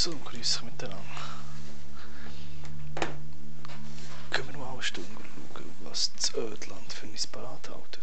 So, grüß euch miteinander. Können wir mal eine Stunde schauen, was das Ödland für uns parat hält.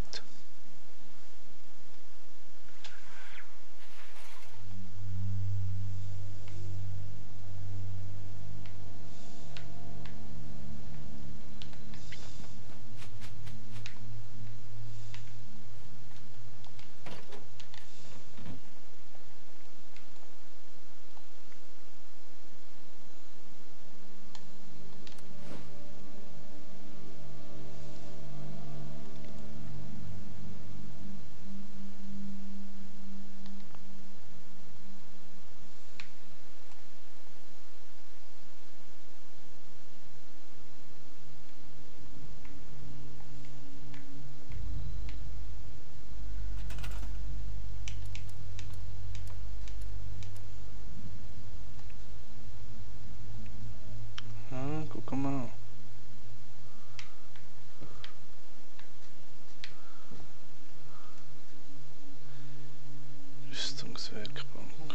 Guck mal. Rüstungswerkbank.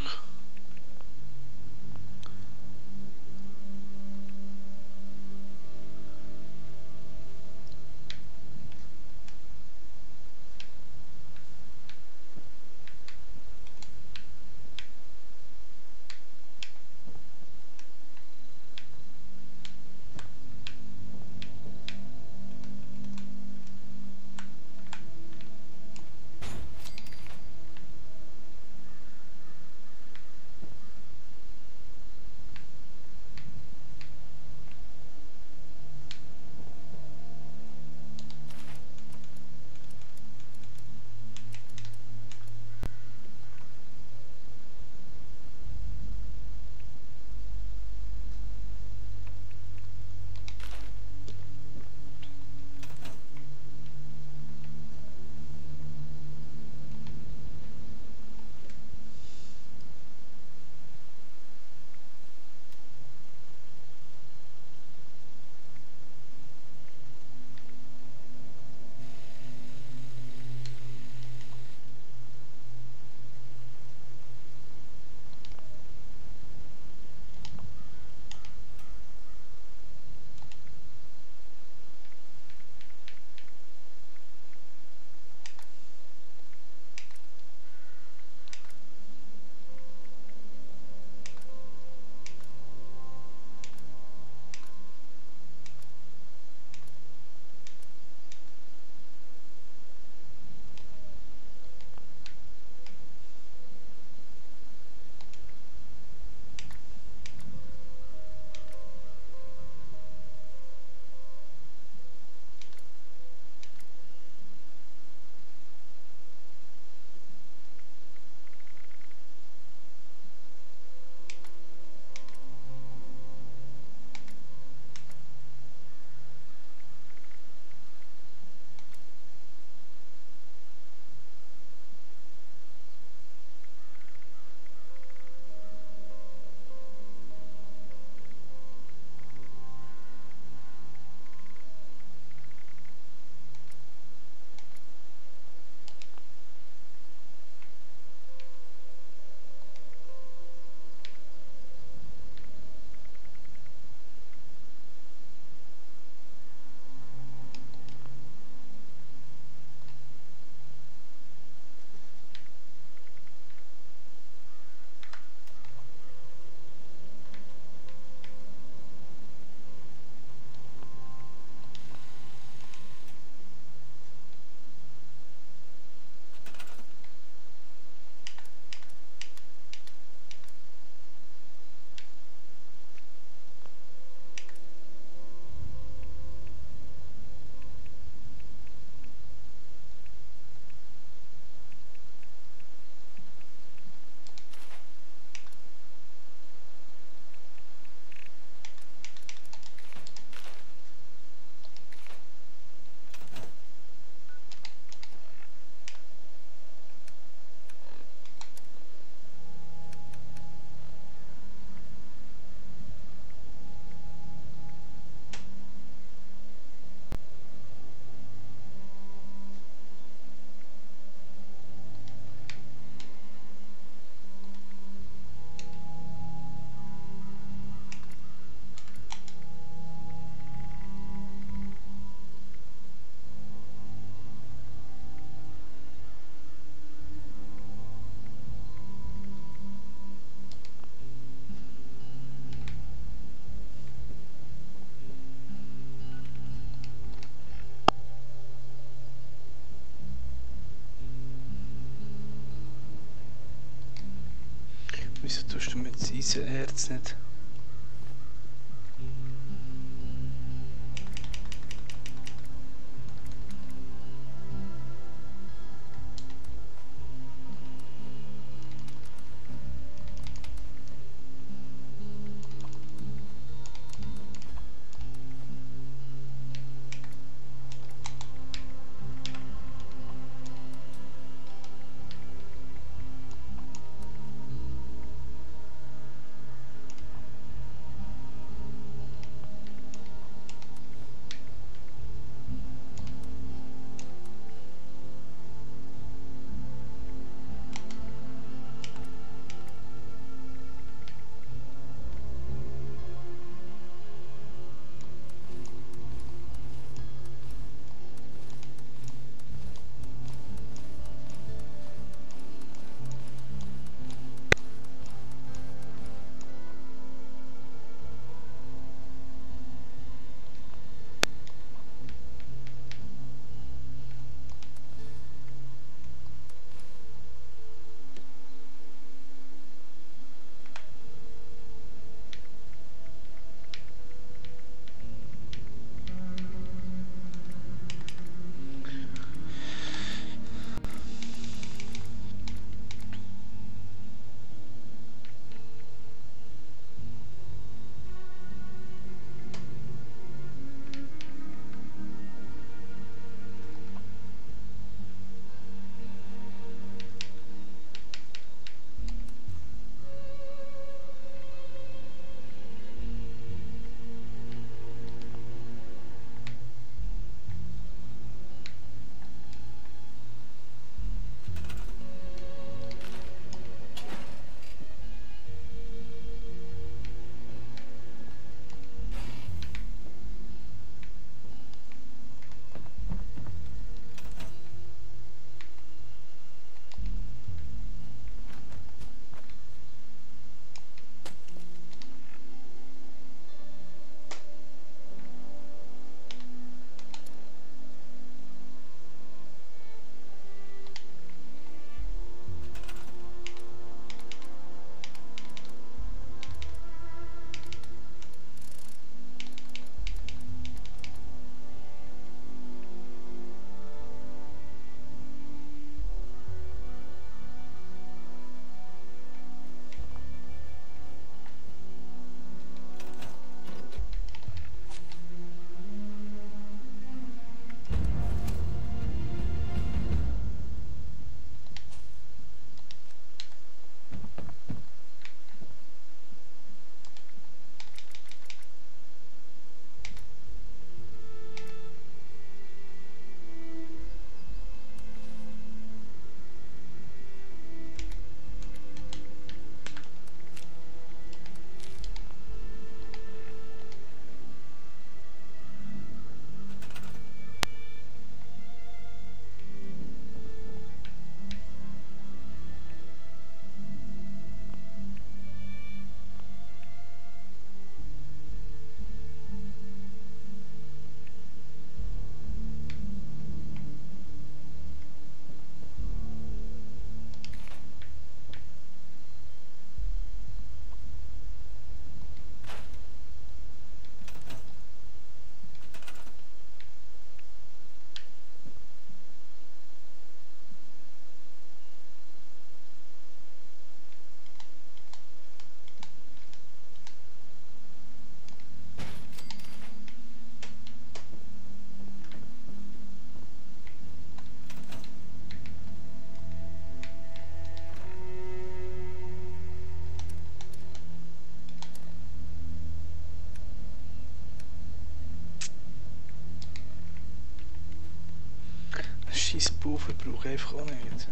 Wieso tust du mir das Eisenerz nicht? Scheiß Puffer brauche ich einfach auch nicht.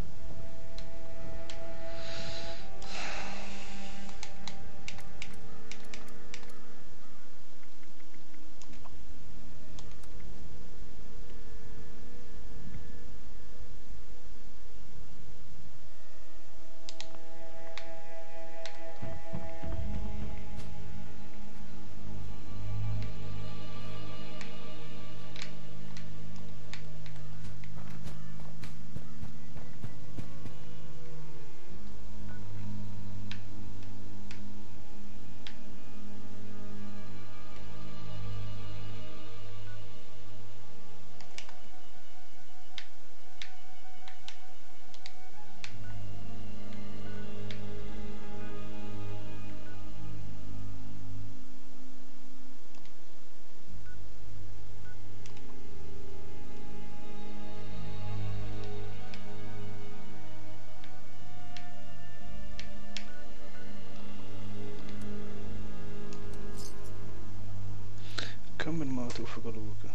schauen.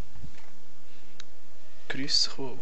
Grüß dich wohl.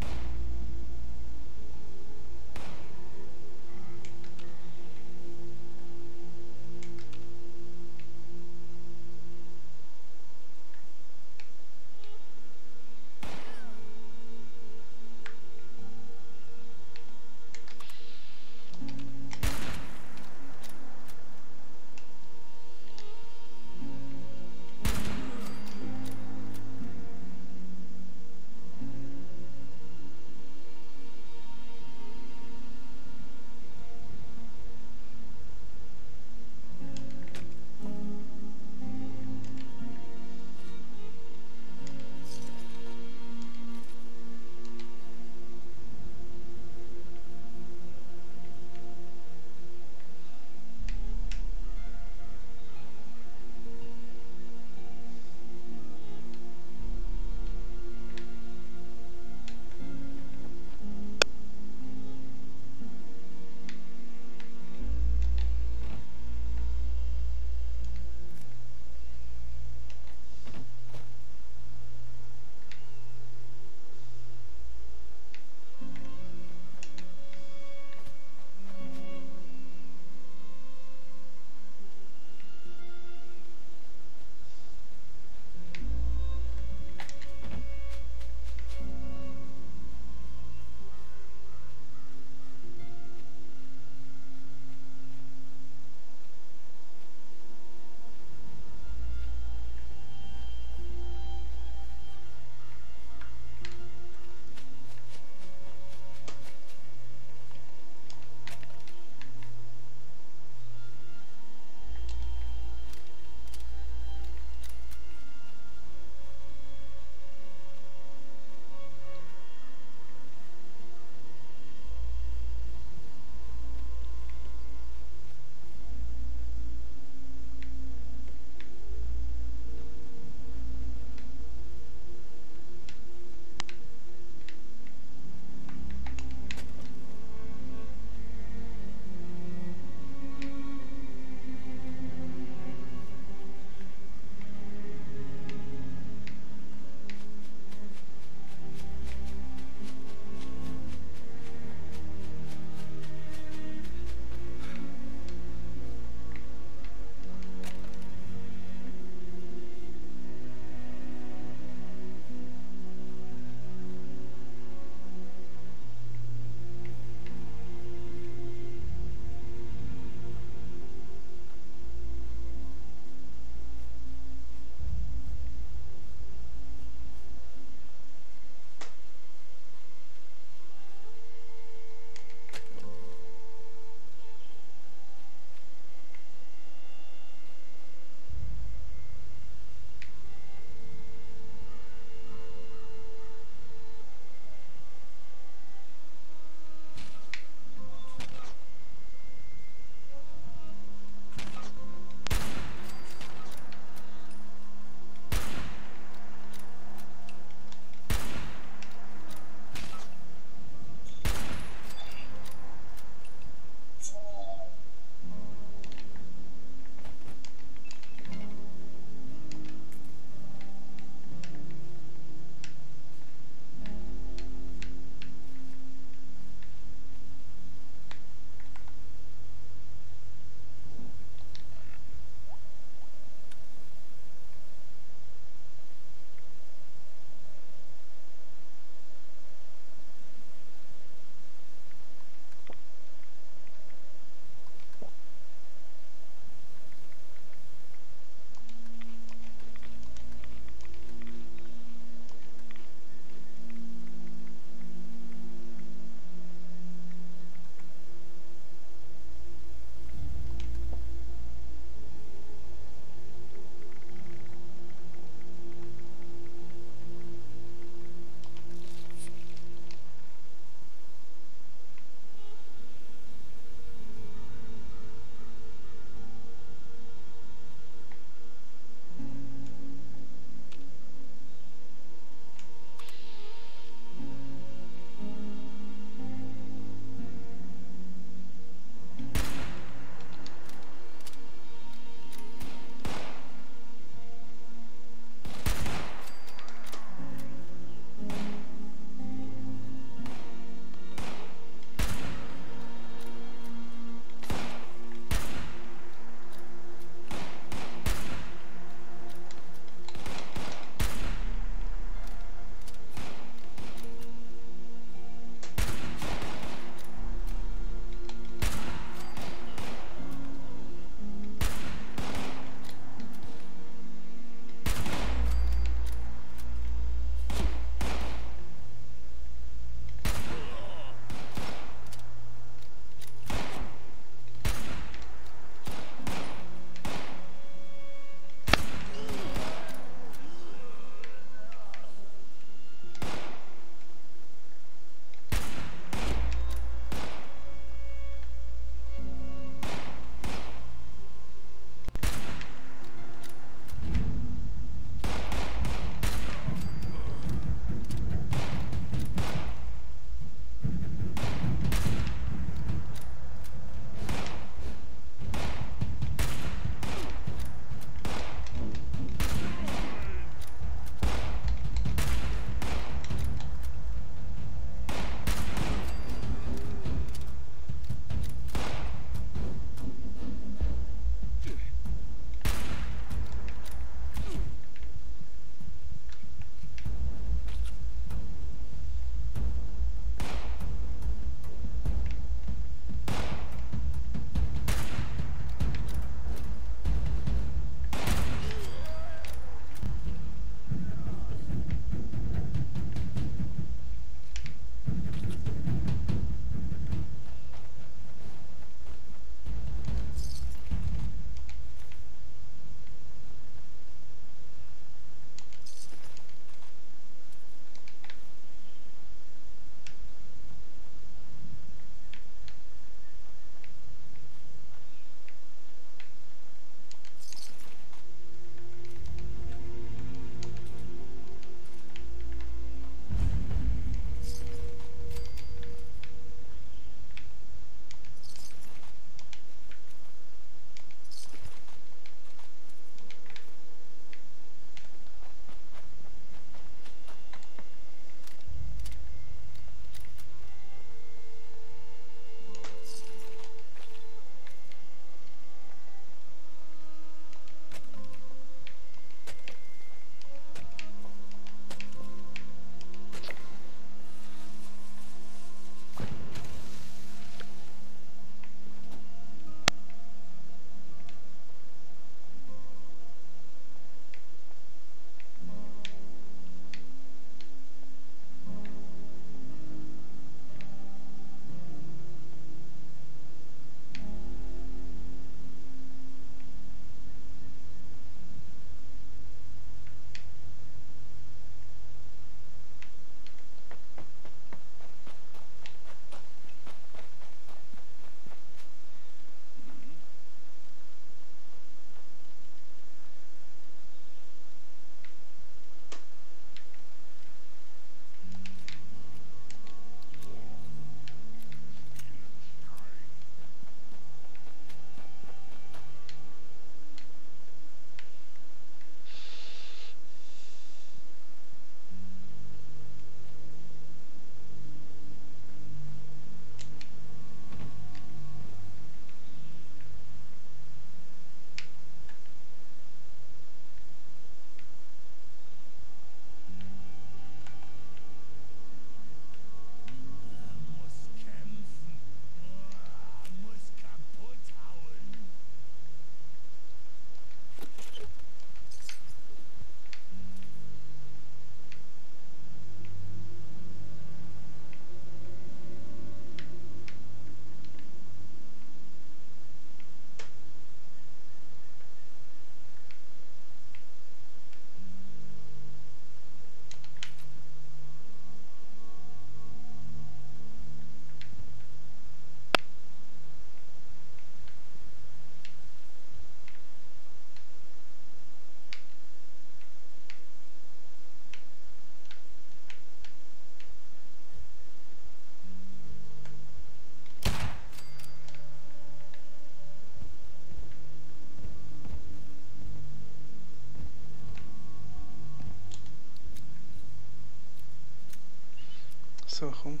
So, komm.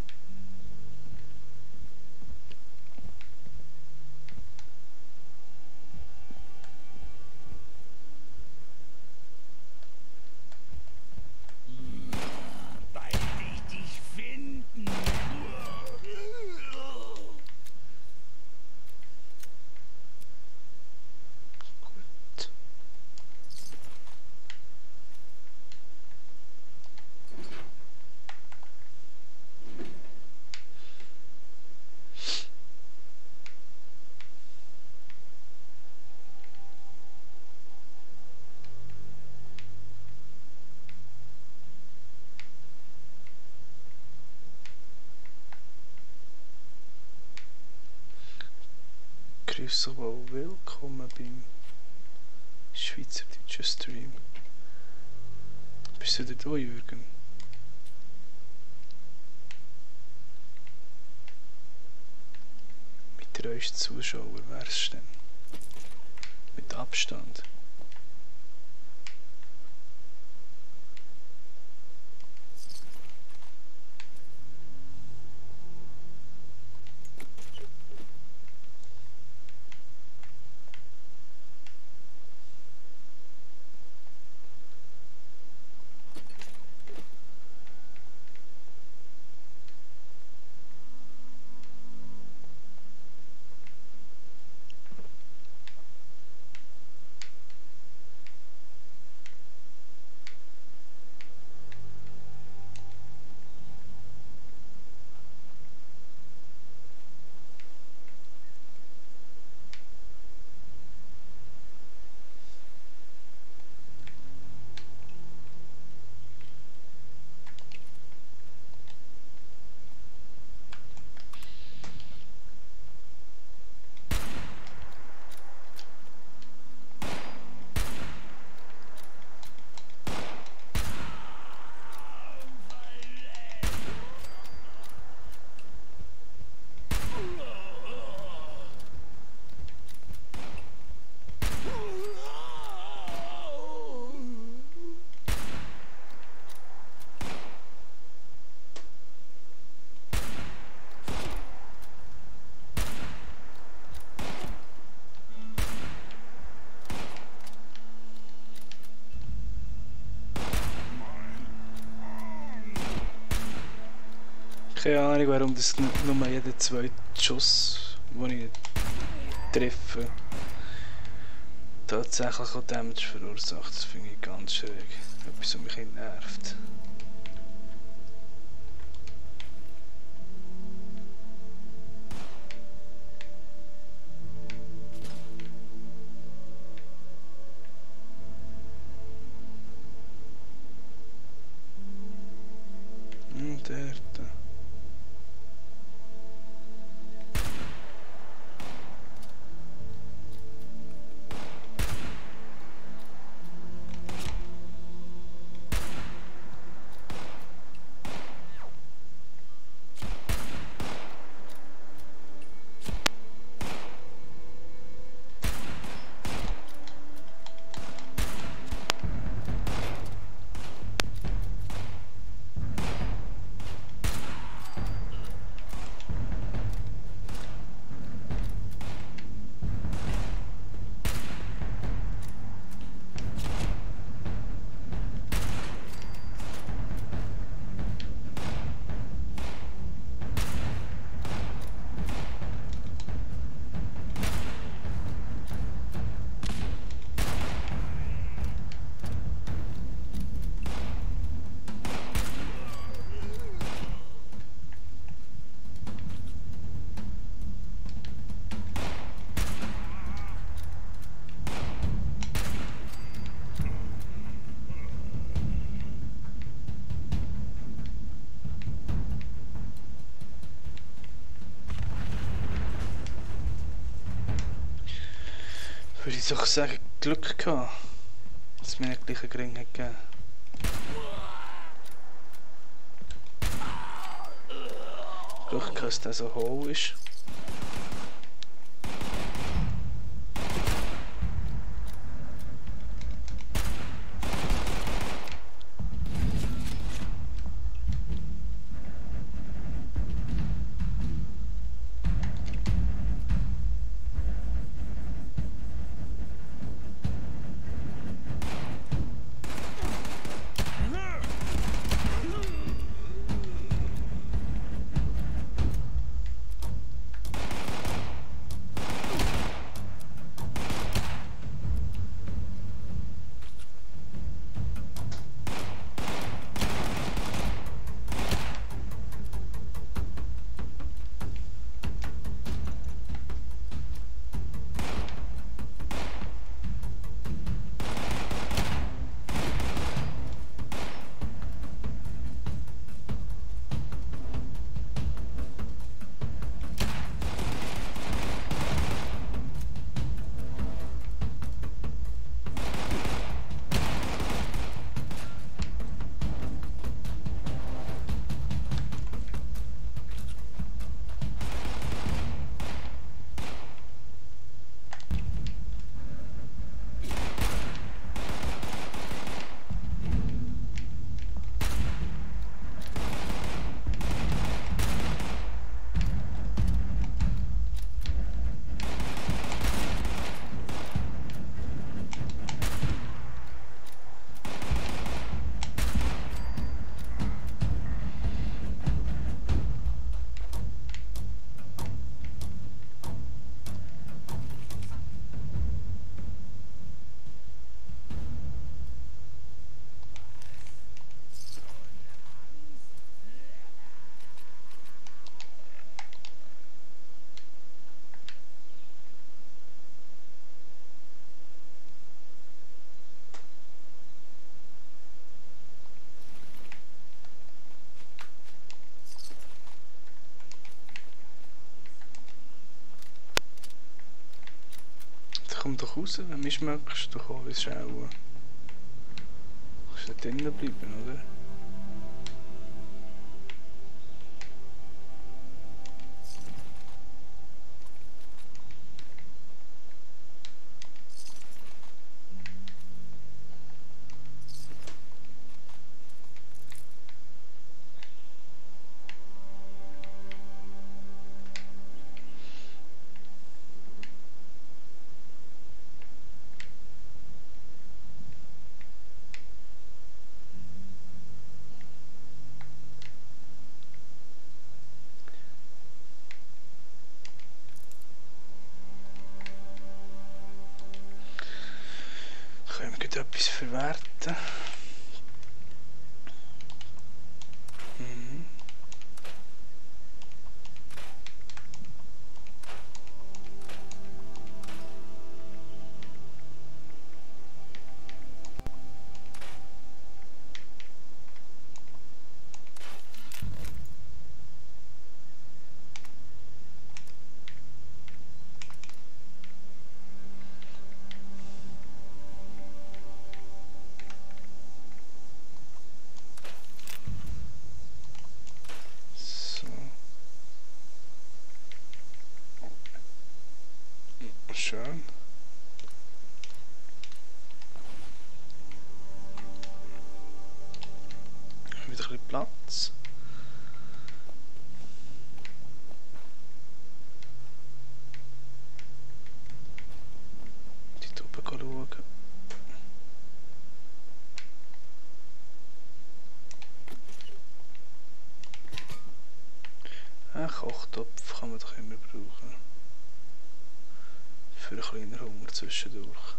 Bald ich dich finden. Gut. Grüß euch wohl, willkommen beim Schweizerdeutschen Stream. Bist du wieder da, Jürgen? Mit der euch Zuschauer wär's denn? Mit Abstand. Keine Ahnung, warum das nur jeden zweiten Schuss, den ich treffe, tatsächlich auch Damage verursacht. Das finde ich ganz schräg. Etwas, was mich nervt. Dort. Würde ich doch sagen, Glück gehabt, dass es mir nicht gleich einen Ring hat gegeben. Glück gehabt, dass der so hoch ist. komm doch raus, wenn du mich schmeckst. Du kannst auch. Kannst du drinnen bleiben, oder? Können wir etwas verwerten? Mhm. So. Schön. Wieder ein bisschen Platz. Die Tube schauen. Einen Kochtopf kann man doch immer brauchen. Für einen kleinen Hunger zwischendurch.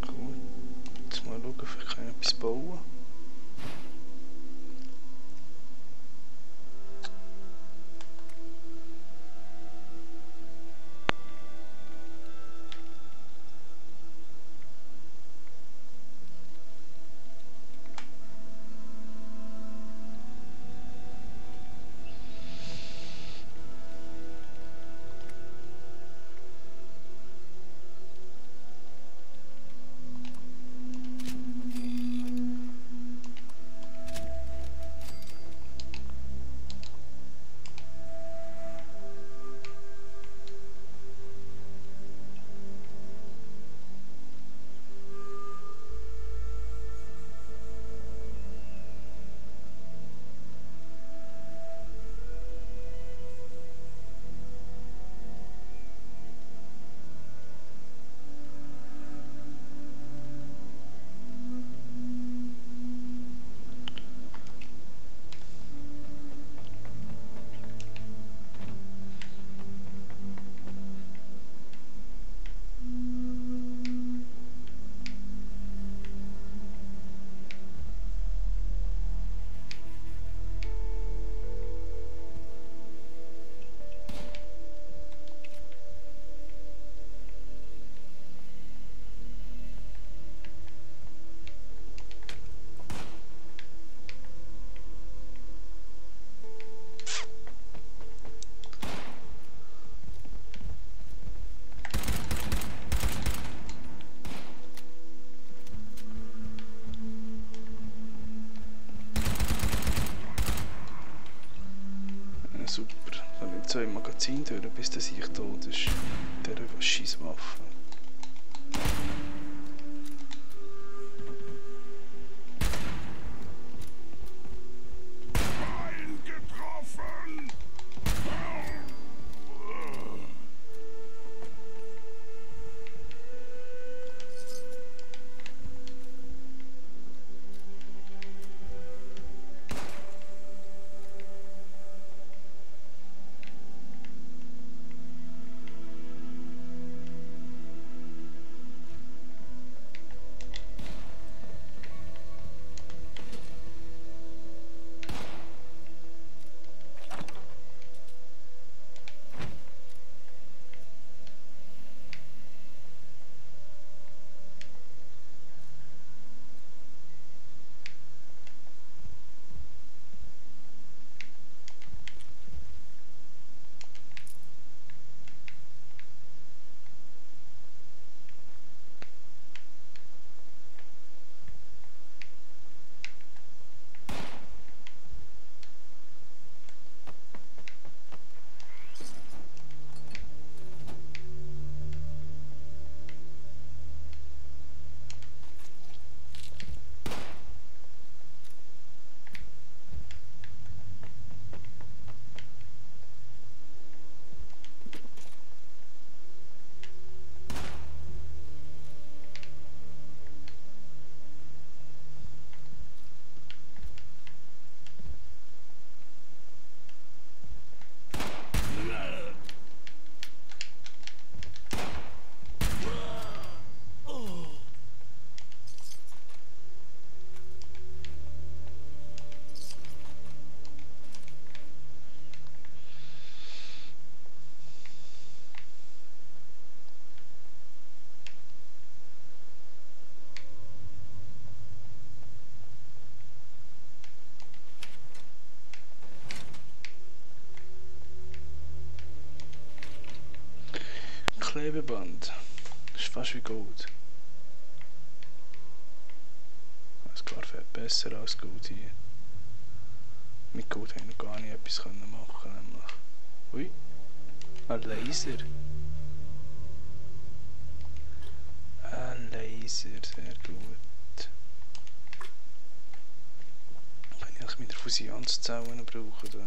Gut, mal schauen, vielleicht kann ich etwas bauen. Super. Dann nicht so im Magazin durch, bis der sich tot ist. Der Scheisswaffe. Eingetroffen! Klebeband. Das ist fast wie Gold. Das klar fährt besser als Gold hier. Mit Gold haben wir gar nicht etwas machen können, nämlich. Ui, ein Laser. Ein Laser, sehr gut. Kann ich eigentlich mit der Fusionszellen brauchen? Da?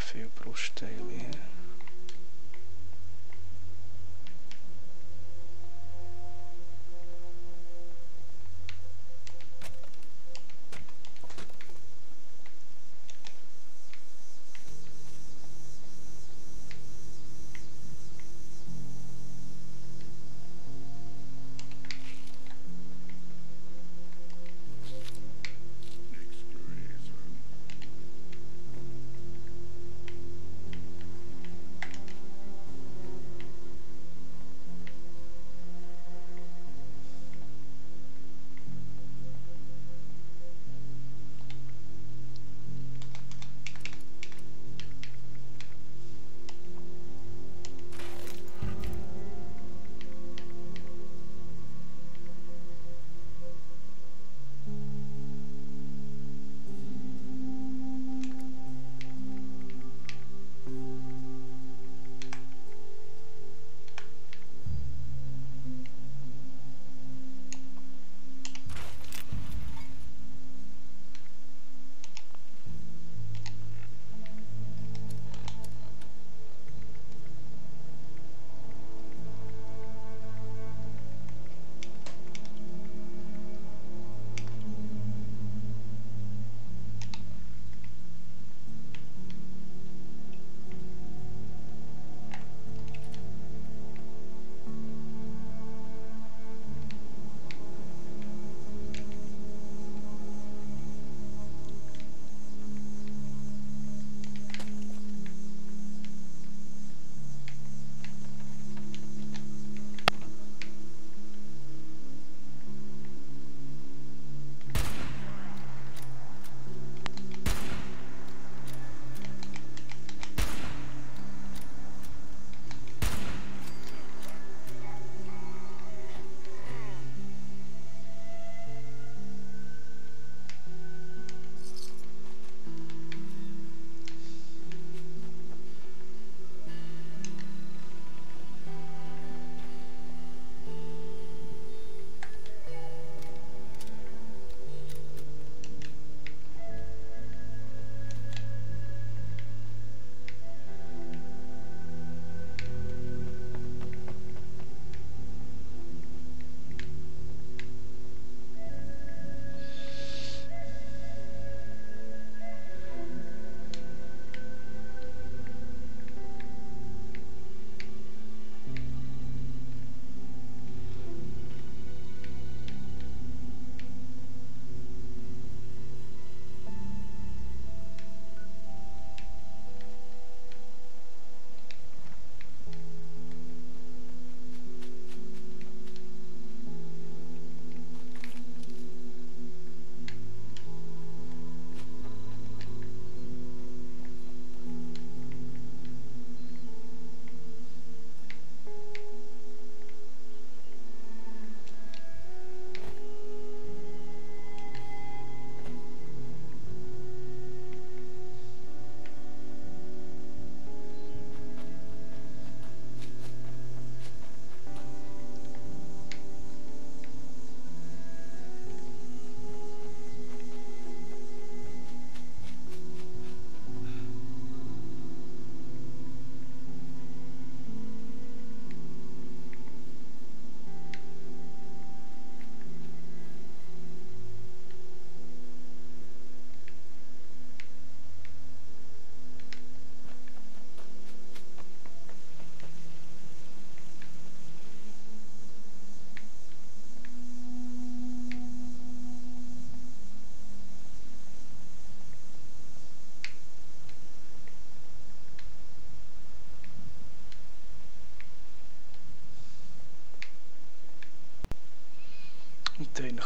Viel Brustteile hier.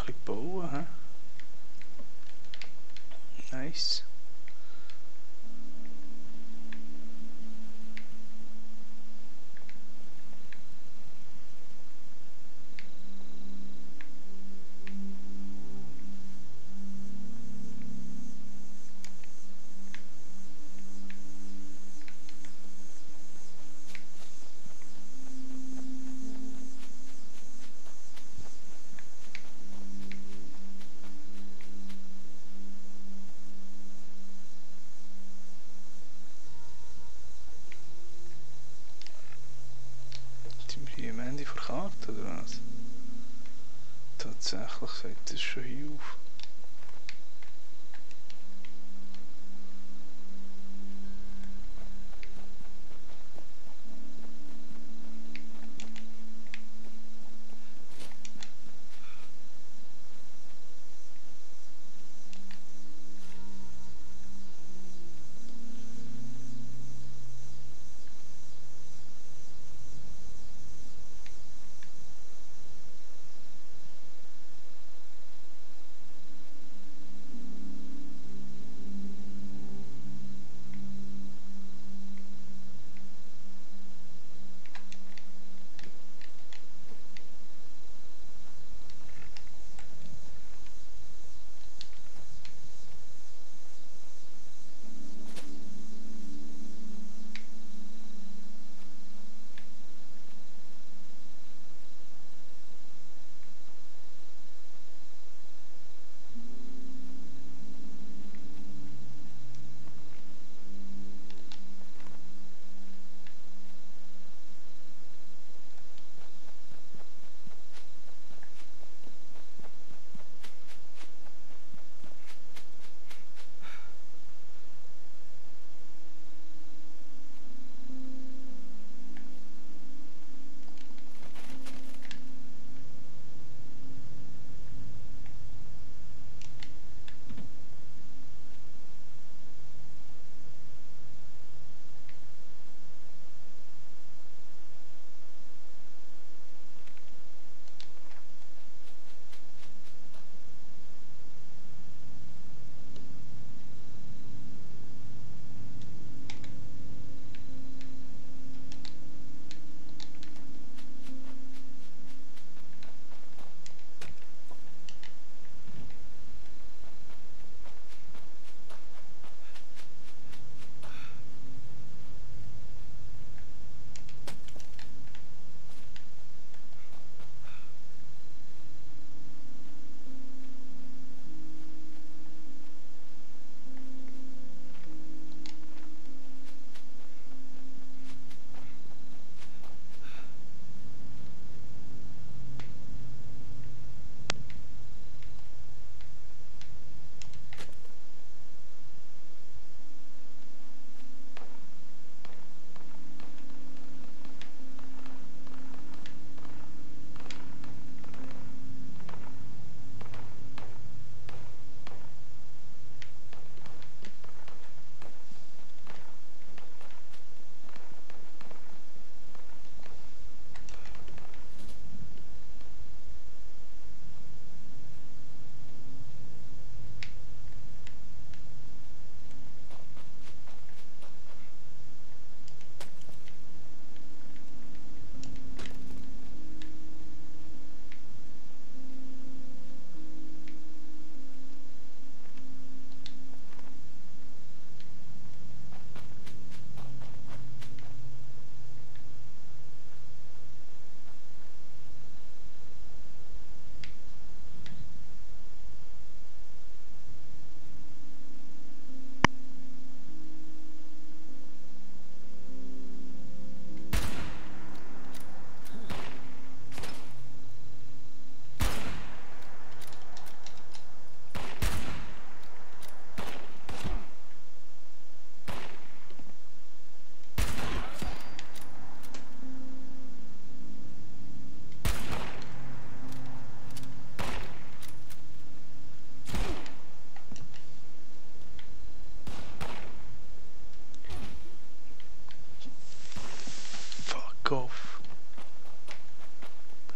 bisschen bauen, hä? Nice. Sind wir hier am Ende der Karte, oder was? Tatsächlich sagt das schon hier auf.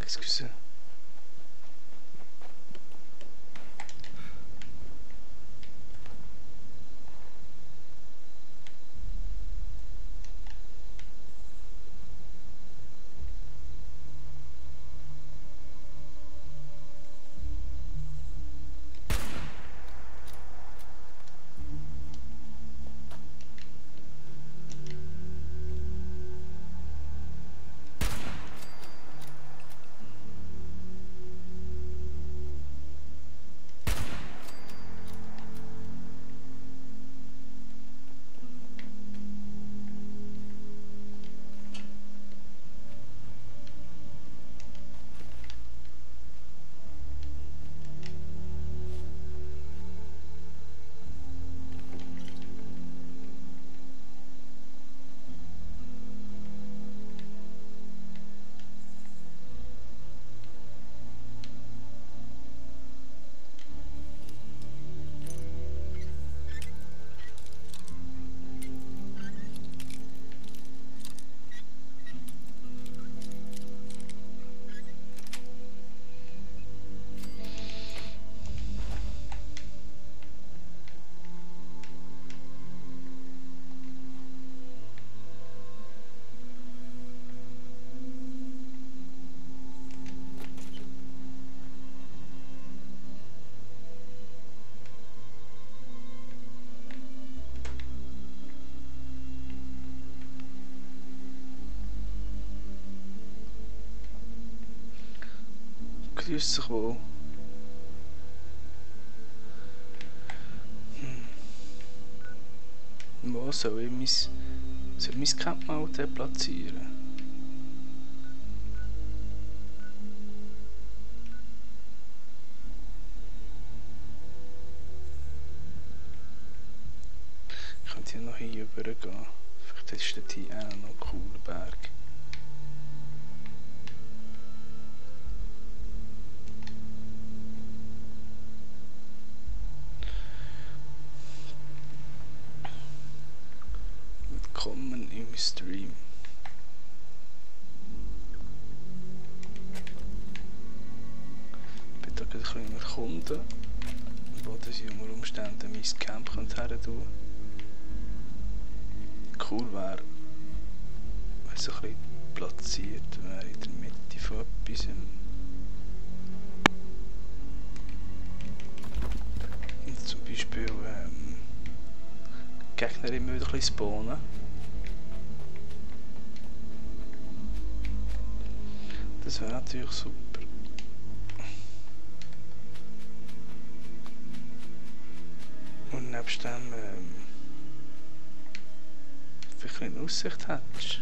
Excusez. Grüß dich wohl. Wo soll ich mein Camp mal deplatzieren? Ich könnte hier noch hinüber gehen. Vielleicht ist dort hier auch noch ein cooler Berg. Willkommen im Stream. Ich bin da gerade ein bisschen mit Kunden, wo das unter Umständen mein Camp her tun. Cool wäre, wenn es ein bisschen platziert wäre in der Mitte von etwas. Und zum Beispiel Gegner im ein bisschen spawnen. Das wäre natürlich super. Und nebst dem vielleicht eine Aussicht hättest.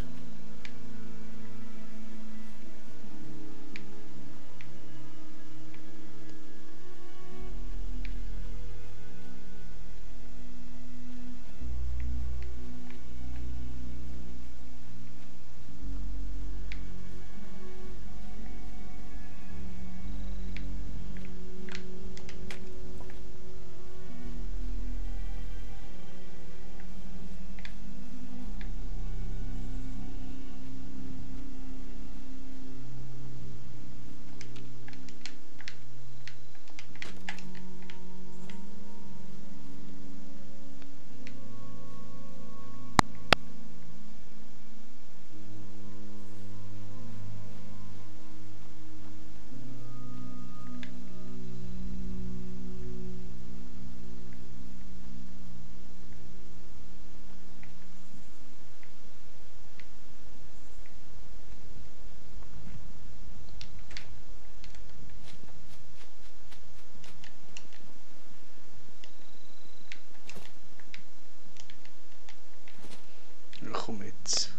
Ja, komm jetzt.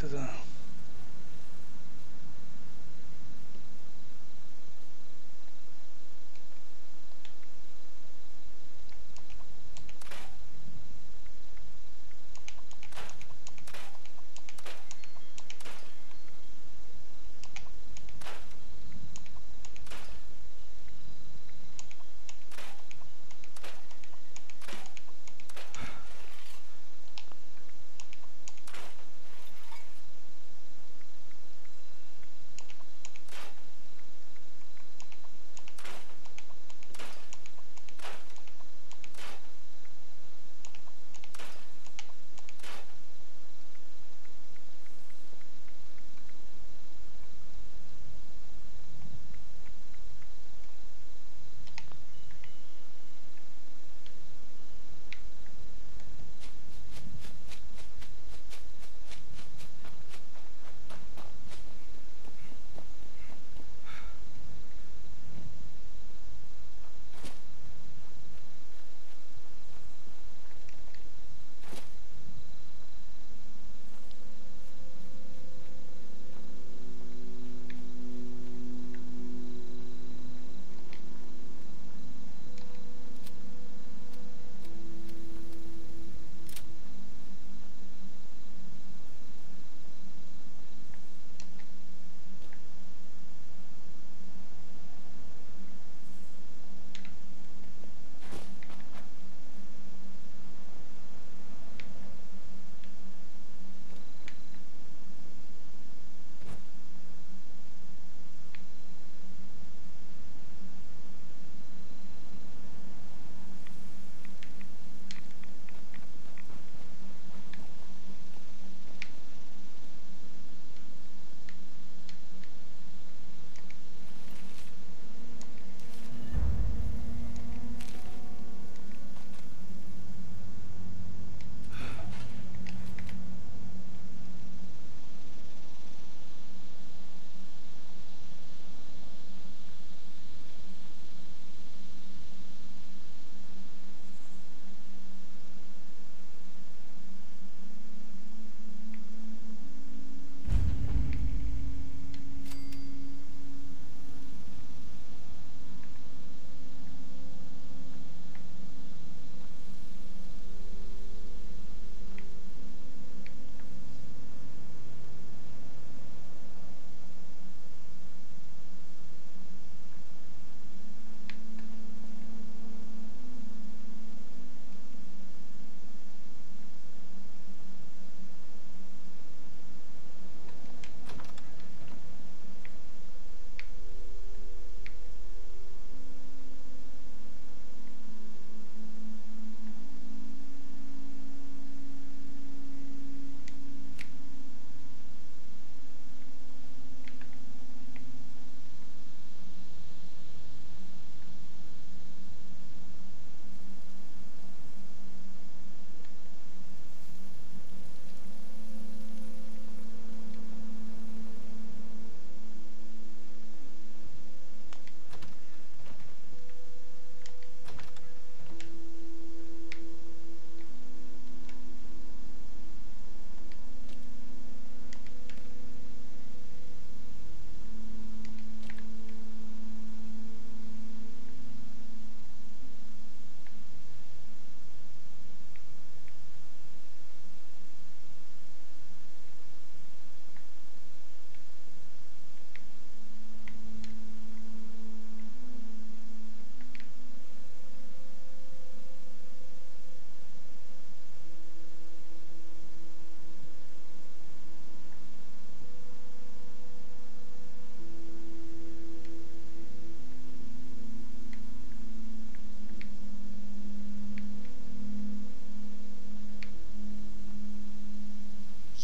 da.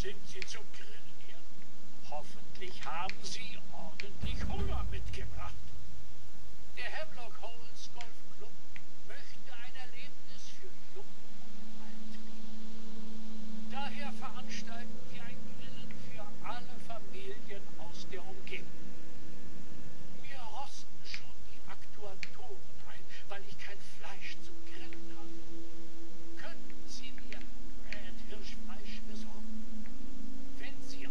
Sind Sie zum Grillieren? Hoffentlich haben Sie ordentlich Hunger mitgebracht. Der Hemlock Holes Golf Club möchte ein Erlebnis für Jung und Alt bieten. Daher veranstalten wir ein Grillen für alle Familien aus der Umgebung. Wir rosten schon die Aktuatoren ein, weil ich kein Fleisch zum Grillen habe. Könnten Sie mir Red Hirschfleisch besorgen? Wenn Sie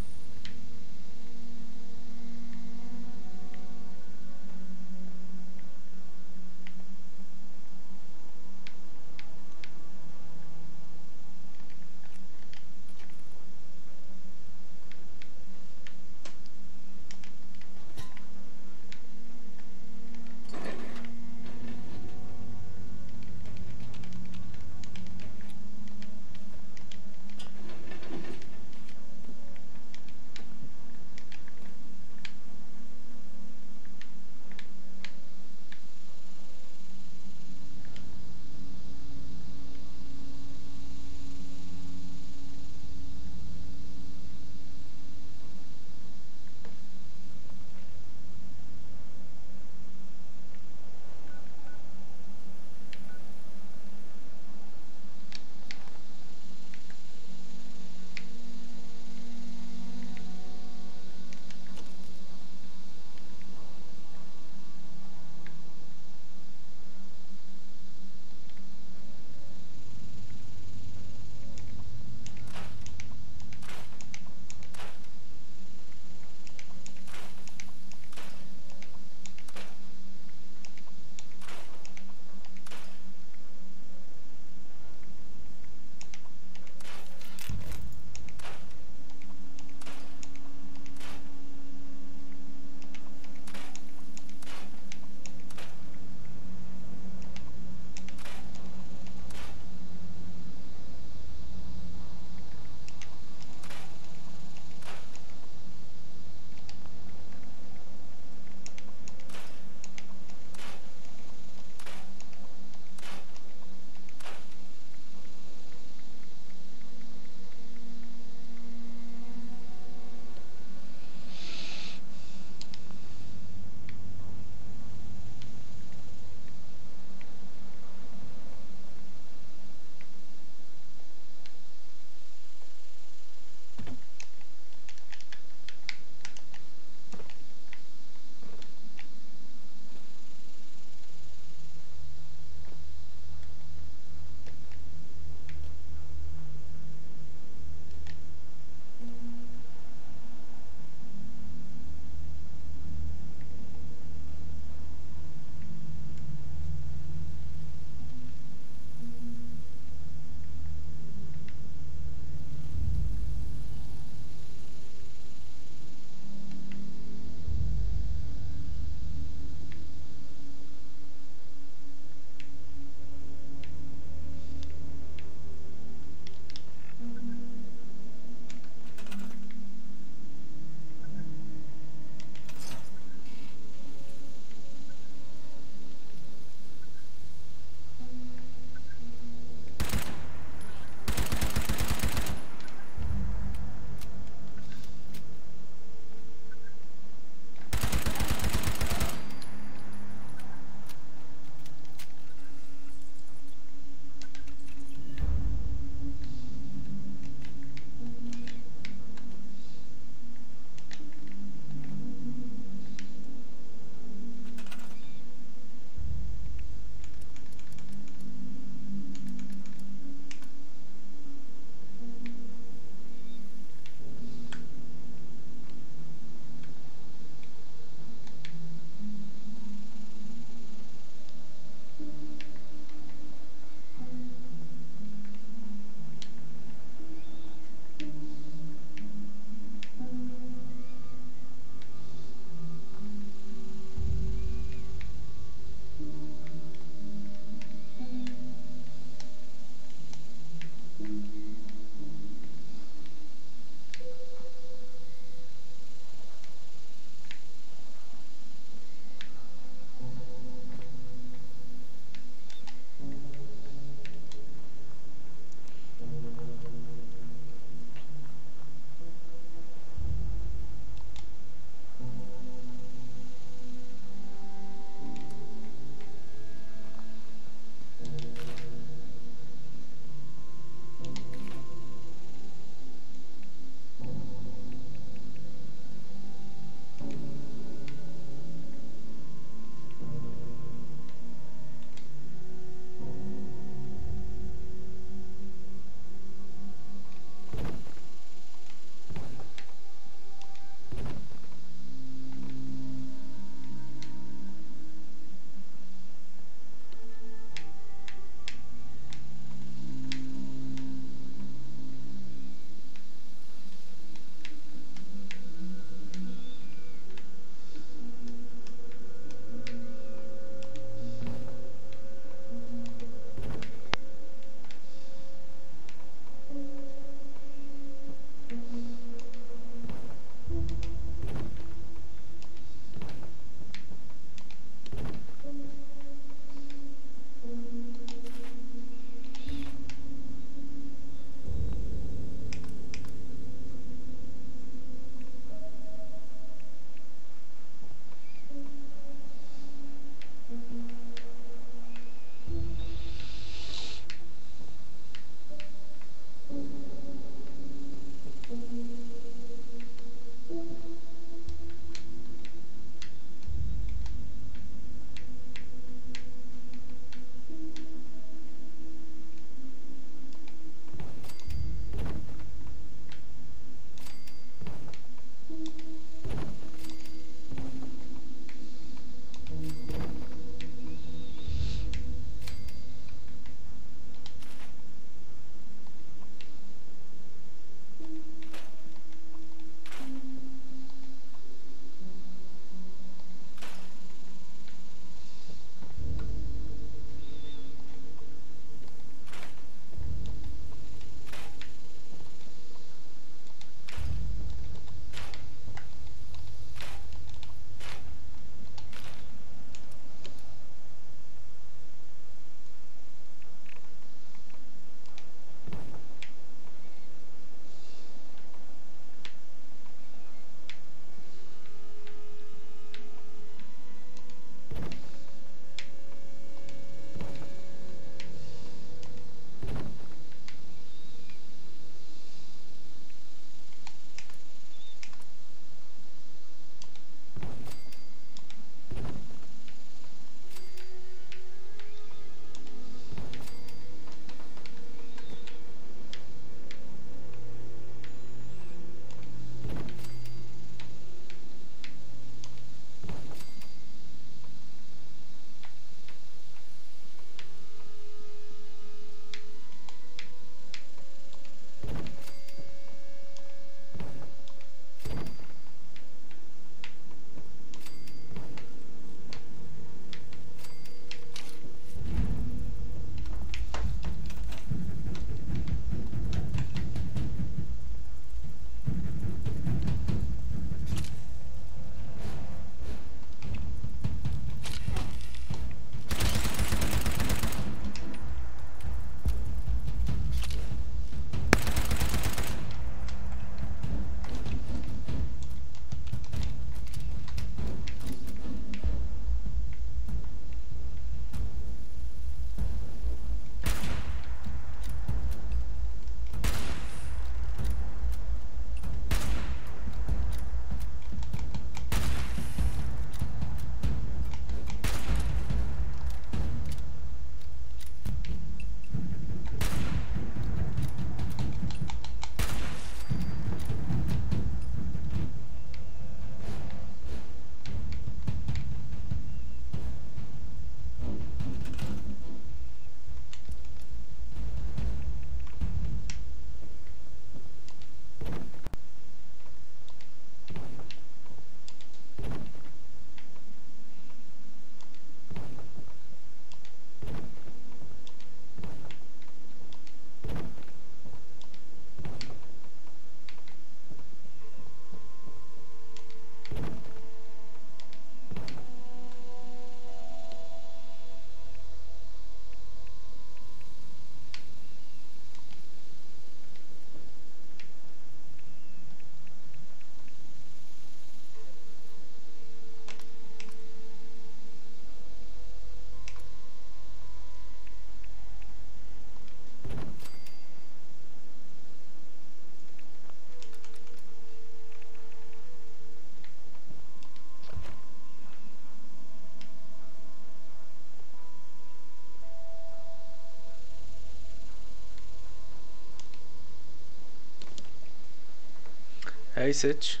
Hey Sitch.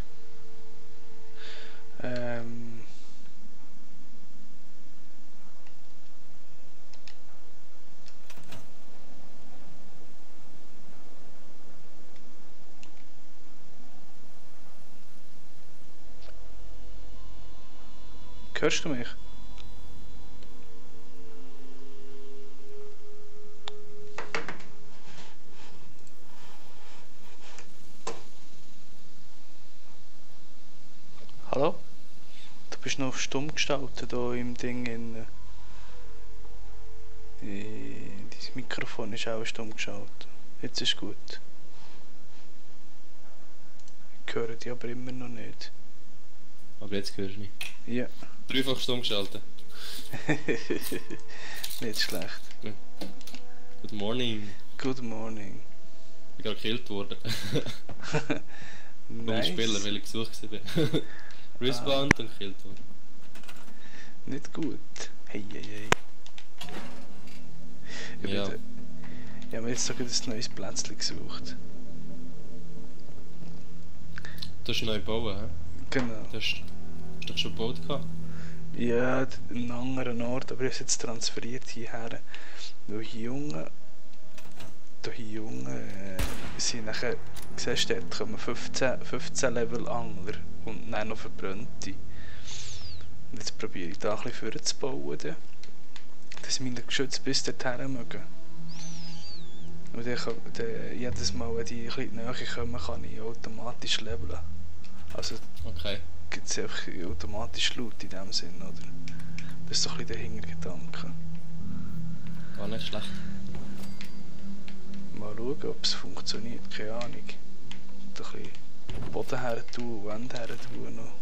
Hörst du mich? Hallo? Du bist noch auf stumm gestaltet hier im Ding in. Dein Mikrofon ist auch stumm geschaltet. Jetzt ist gut. Ich höre dich aber immer noch nicht. Aber jetzt hörst du mich. Ja. Dreifach stumm geschaltet. Nicht schlecht. Good morning. Good morning. Ich bin gerade gekillt worden. Vom Nice. Spieler, weil ich gesucht war. Respawned und gekillt worden. Nicht gut. Hey, hey, hey. Ich Ja. habe mir jetzt sogar ein neues Plätzchen gesucht. Du hast neu bauen, hä? Genau. Du hast doch schon gebaut gehabt? Ja, an einem anderen Ort, aber ich habe es jetzt transferiert hierher. Weil hier unten sind nachher, siehst du, dort kommen 15 Level Angler und dann noch Verbrannte. Und jetzt probiere ich da ein bisschen vorzubauen, dass meine Geschütze bis dorthin mögen. Und dann jedes Mal, wenn die ein bisschen näher kommen, kann ich automatisch leveln. Also Okay. gibt es einfach automatisch Loot in dem Sinn, oder? Das ist so ein bisschen der Hintergedanke. Gar nicht schlecht. Mal schauen, ob es funktioniert, keine Ahnung. Ein bisschen Boden her tun, Wände her tun noch.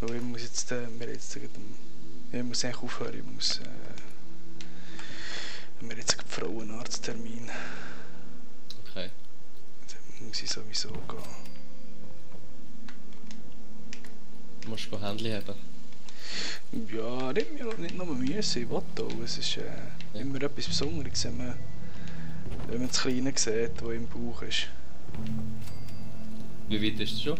Weil ich muss jetzt, ich muss eigentlich aufhören, ich muss, wir haben jetzt einen Frauenarzttermin. Okay. Dann muss ich sowieso gehen. Du musst Handy haben. Ja, nicht nur müssen, ich will auch. Es ist immer etwas Besonderes, wenn man das Kleine sieht, das im Bauch ist. Wie weit ist es schon?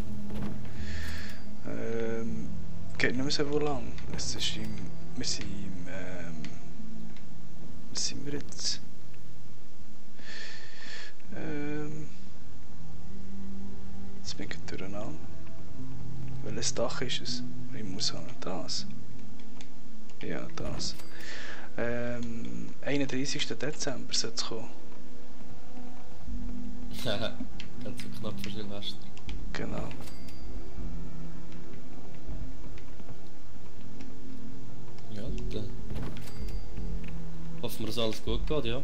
Geht nicht mehr so lang. Es ist wir sind was sind wir jetzt? Jetzt bin ich durcheinander. Welches Dach ist es? Ich muss haben. Das. Ja, das. 31. Dezember sollte es kommen. Haha, ganz so knapp vor Silvester. Genau. Ja, dann hoffen wir, dass alles gut geht, ja.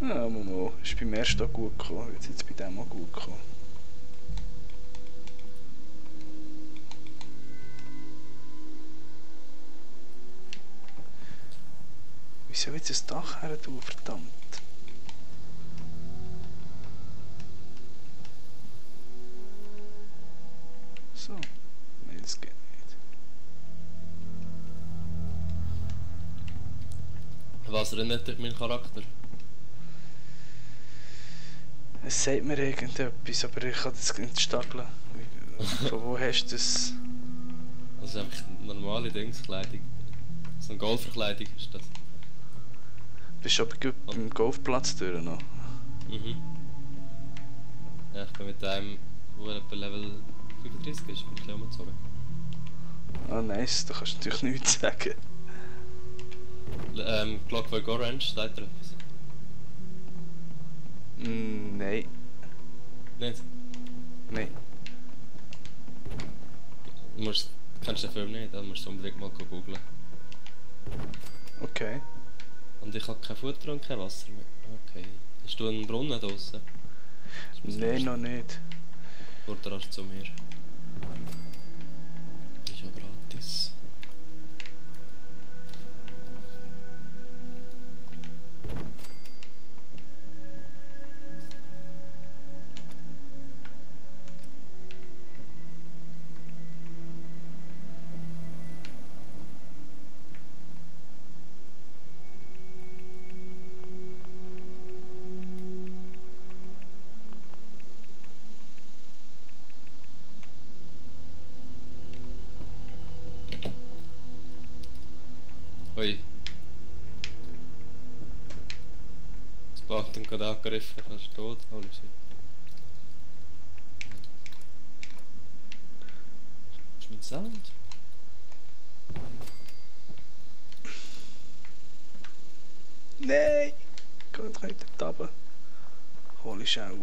Ja, mal. Ist beim ersten auch gut gekommen. Wird jetzt bei dem auch gut kommen. Wie soll ich jetzt das Dach her tun, verdammt? So. Nein, das geht nicht. Was erinnert dich mein Charakter? Es sagt mir irgendetwas, aber ich kann das nicht stapeln. Von wo hast du das? Das ist einfach eine normale Dingskleidung. So eine Golferkleidung ist das. Bist du aber gut beim Golfplatz durch noch? Mhm. Ja, ich bin mit einem, der etwa Level 35 ist, bin ich umgezogen. Ah, nice, da kannst du natürlich nichts sagen. Clockwork Orange, sagt er etwas? Nein, Nicht? nein. Kennst du den Film nicht? Dann musst du unbedingt mal googlen. Okay. Und ich habe kein Futter und kein Wasser mehr. Okay. Hast du einen Brunnen draussen? Nein, noch nicht. Oder rasch zu mir. Ist ja gratis. gerade angegriffen, fast tot. Holy shit. Was ist mein Sound? Nein! Geht nicht dort runter. Holy Schau.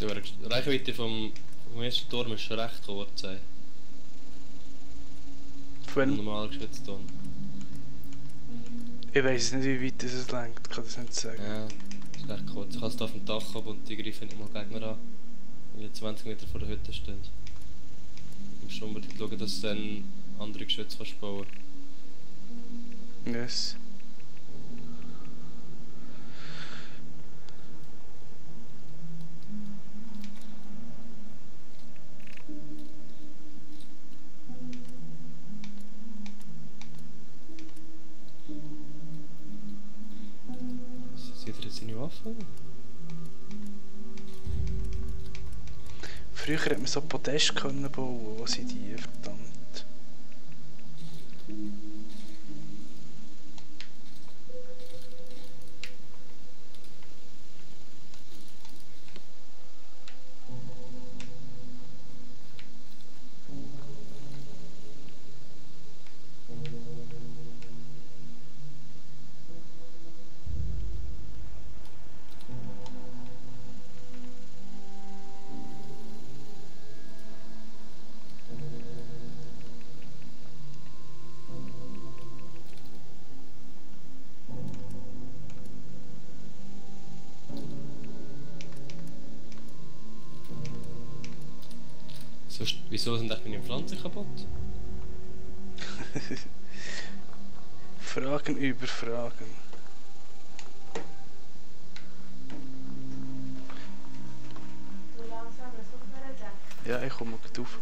Die Reichweite vom ersten Turm ist schon recht kurz. Wenn, Normal geschützt Turm. ich weiss nicht, wie weit es lenkt, kann das nicht sagen. Ja, ist recht kurz. Ich kann es hier auf dem Dach ab und die greifen nicht mal Gegner an. Weil die 20 Meter vor der Hütte stehen. Du musst unbedingt schauen, dass du dann andere Geschütze bauen kannst. Yes. Sieht er jetzt seine Waffe? Früher hätte man so Podest können bauen, wo sind die, verdammt. Wieso sind eigentlich meine Pflanzen kaputt? Fragen über Fragen. Ja, ich komme gut rauf.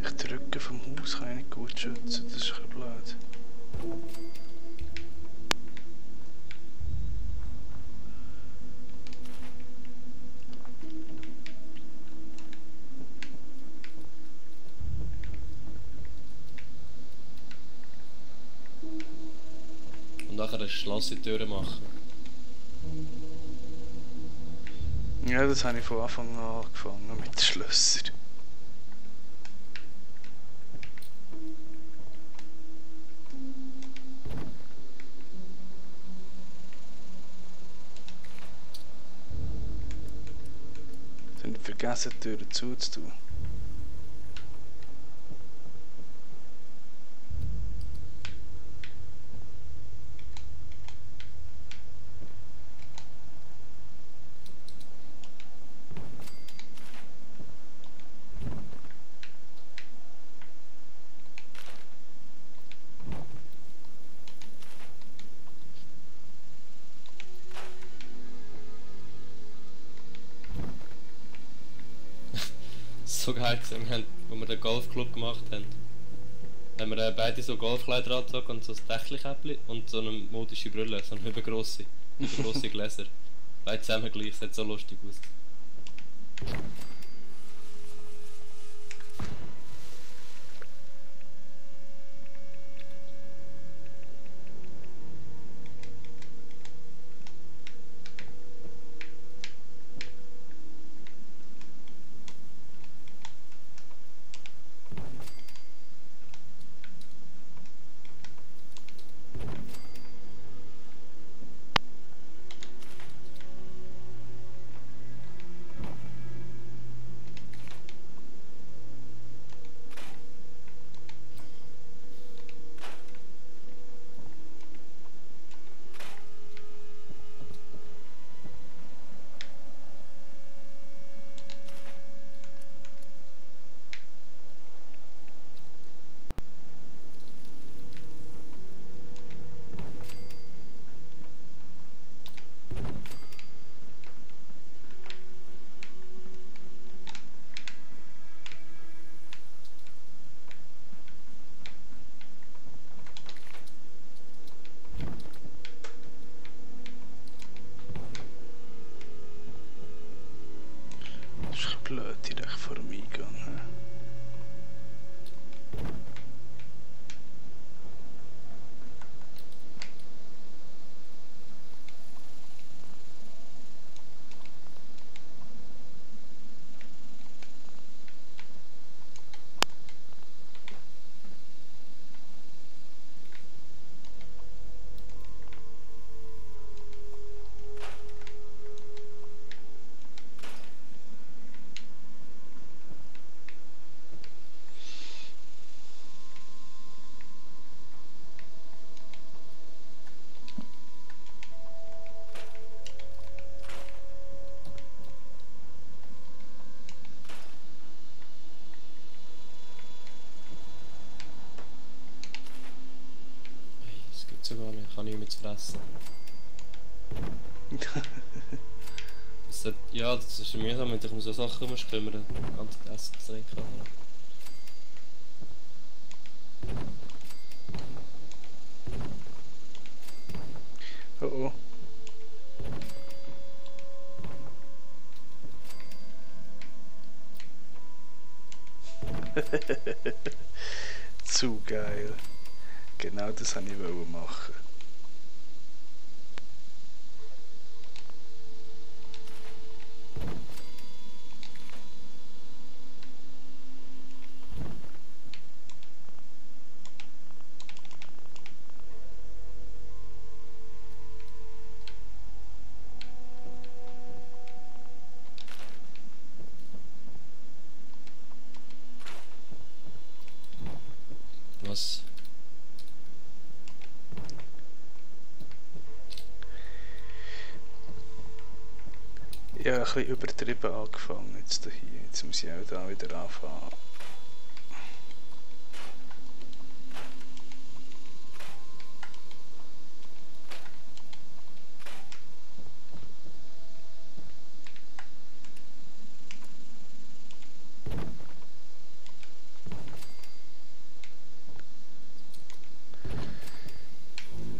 Ich drücke vom Haus, kann ich nicht gut schützen, das ist ein bisschen blöd. Und nachher eine Schloss in die Türen machen. Ja, das habe ich von Anfang an angefangen mit den Schlössern. Ich habe nicht vergessen, die Türen zuzutun. so geil gewesen. Wir haben, wo wir den Golfclub gemacht haben, haben wir beide so Golfkleider angezogen und so ein Dächlikäppli und so eine modische Brille, so eine übergrosse Gläser. Beide zusammen gleich, das hat so lustig aus. Das ist ein bisschen blöd, direkt vor dem Eingang. He? Hey, das gibt's ja gar nicht, ich kann nichts mehr zu fressen. Ja, das ist mühsam, wenn du dich um so Sachen musst kümmern. Ganz Essen zu trinken. Oh oh. Zu geil. Genau das wollte ich machen. Was? Ich habe ein bisschen übertrieben angefangen jetzt hier. Jetzt muss ich auch da wieder anfangen.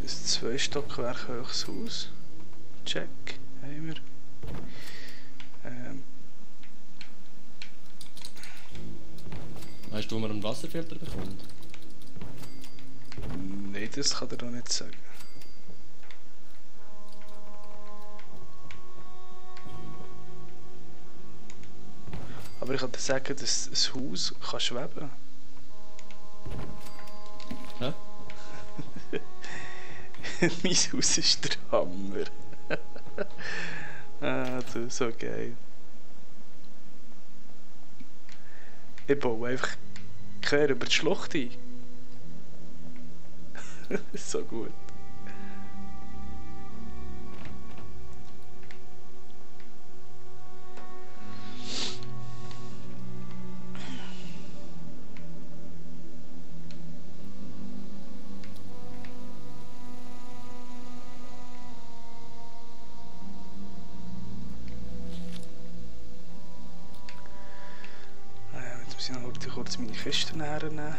Ein 2 Stockwerk hohes Haus. Check. Haben wir. Weißt du, wo man einen Wasserfilter bekommt? Nein, das kann er doch nicht sagen. Aber ich kann dir sagen, dass ein Haus kann schweben. Hä? Mein Haus ist der Hammer. Ah, du, so geil. Ich baue einfach quer über die Schlucht ein. So gut. wollte kurz meine Kiste hernehmen.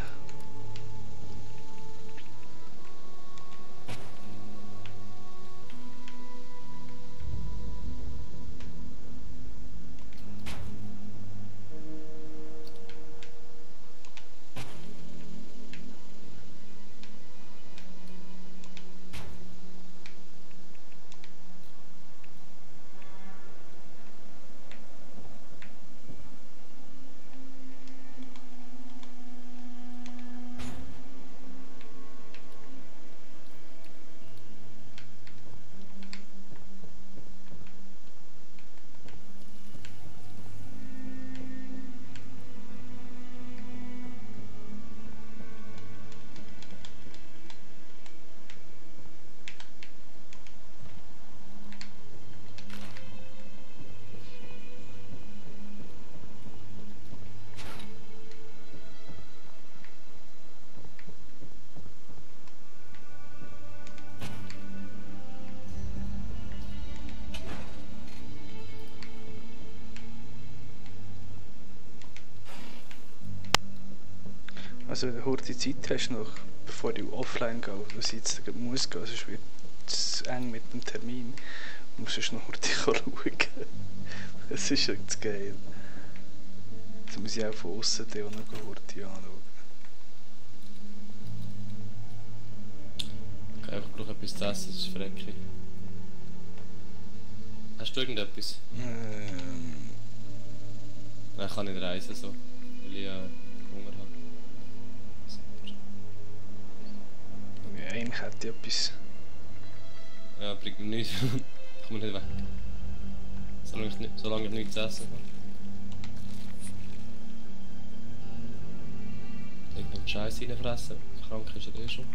Also eine kurze Zeit hast du noch, bevor du offline gehst, was jetzt muss gehen, sonst wird es eng mit dem Termin. Du musst sonst noch kurz schauen. Das ist echt geil. Jetzt muss ich auch von außen die auch noch kurz anschauen. Okay, ich brauche etwas zu essen, das ist verrecklich. Hast du irgendetwas? Nein, ich kann nicht reisen so, weil ich Hunger habe. Ja, eigentlich hätte ich etwas. Ja, bringt mir nichts. Ich komme nicht weg. Solange ich nichts zu essen habe. Ich denke, noch Scheiß reinfressen. Krank ist er eh schon.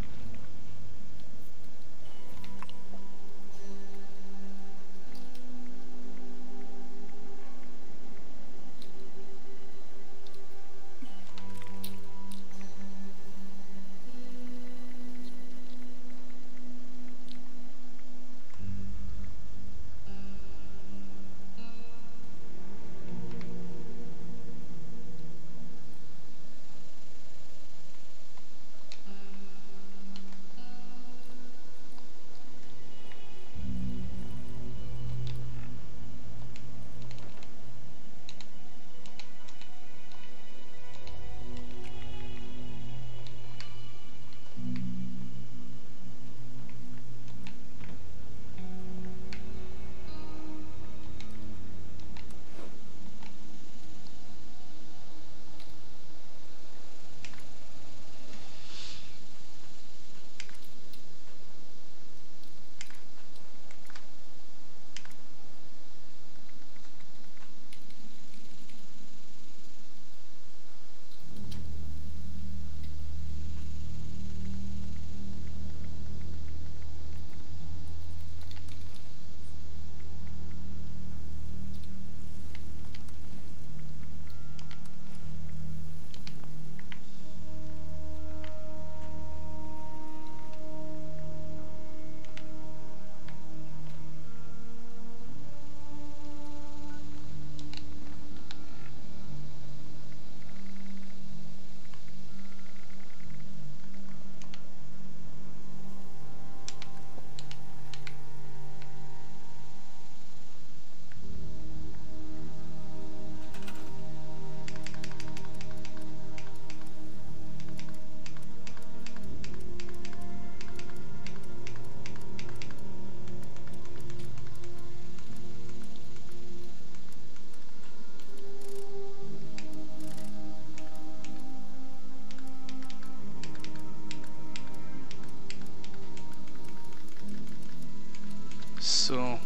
So.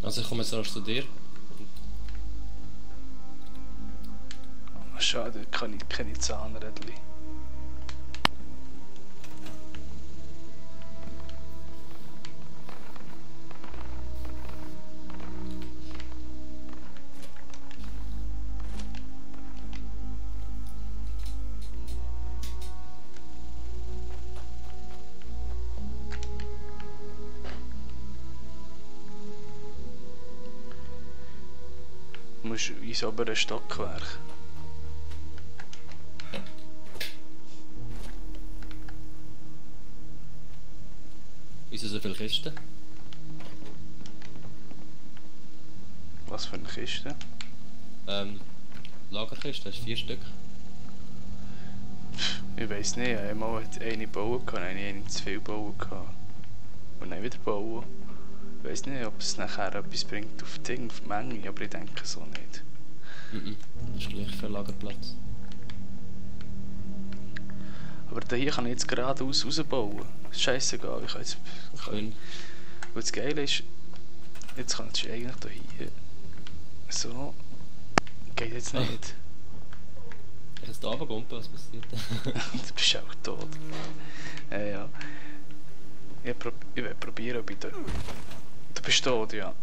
Also ich komme jetzt raus zu dir. Schade, kann ich keine Zahnrädchen. musst ins obere Stockwerk. Wieso so viele Kisten? Was für eine Kiste? Lagerkisten, hast du 4 Stück? Ich weiss nicht, einmal hat eine bauen gehabt, eine zu viel bauen gehabt. Und dann wieder bauen. Ich weiss nicht, ob es nachher etwas bringt auf die Dinge, auf die Menge, aber ich denke so nicht. Das ist gleich für einen Lagerplatz. Aber da hier kann ich jetzt geradeaus rausbauen. Scheissegal, ich kann jetzt... Schön. Und das Geile ist, jetzt kannst du eigentlich da hier... So... Geht jetzt nicht. Ich kann da runtergumpen, was passiert? Du bist auch tot. Ja. Ich will probieren, ob ich da... Du bist tot, ja.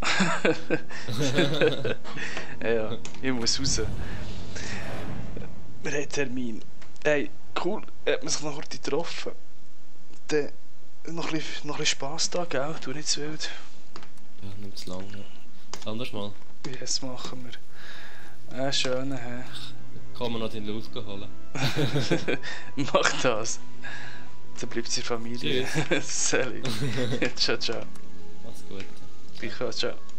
Ja, ich muss raus. Wir haben Termin. Hey, cool, hat man sich noch heute getroffen. Dann noch ein bisschen Spass da, gell? Du nicht zu wild. Ja, nicht zu lang. Ja. Das anders mal. Yes, machen wir. Schön, hä? Kann man noch den Loot holen? Mach das. Dann bleibt es in der Familie. Salut. Ciao, ciao. Mach's gut. Ciao, ciao.